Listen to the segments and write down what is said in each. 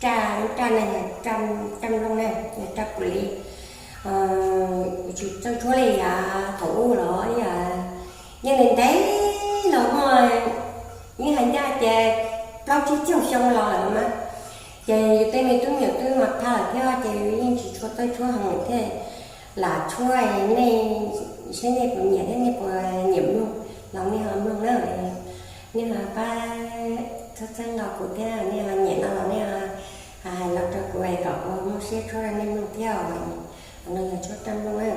Raj, lub raj no yog raj nplooj na, yog raj pum li. Tsis txawj tshuab li yav thaum ub los yog yeej ntev ntev los muaj, yeej hais ncaj tias plaub tsib caug xyoo los lawm mas. Ces yus tej me tub me nyuam twb mos thab lawm thiab ces yeej tsis tshua txawj tshuab heev thiab. Lam tshuab nej, saib nej puas nyiam thiab nej puas nyiam mloog los nej ho mloog na. Nej ho pab txhawb txhawb nqa kuv thiab, nej ho nyiam no los nej ho hais los rau kuv es kom kuv muaj siab tshuab rau nej mloog thiab os. Qhov no yog tshuab raj nplooj na.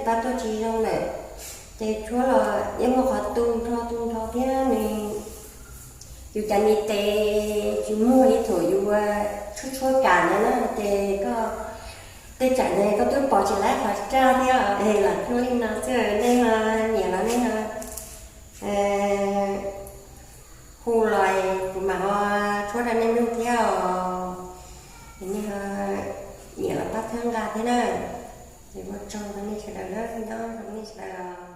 pab tuaj tsis zoo lawm, ces tshuab los yeej muaj qhov tu nrho tu nrho thiab nws, yus cas ni tes tsis muag li thaum yus tshuab tshuab kam ntawd na, ces koj tej tsam ntawd koj twb pom tsis laib qhov raj thiab es los tshuab li no xwb. Nej ho nyiam los nej ho hu los kuv mam ho tshuab rau nej mloog thiab os. Es nej ho nyiam los pab txhawb nqa thiab na. Es ua tsaug rau nej sawv daws na, nyob zoo nej sawv daws os.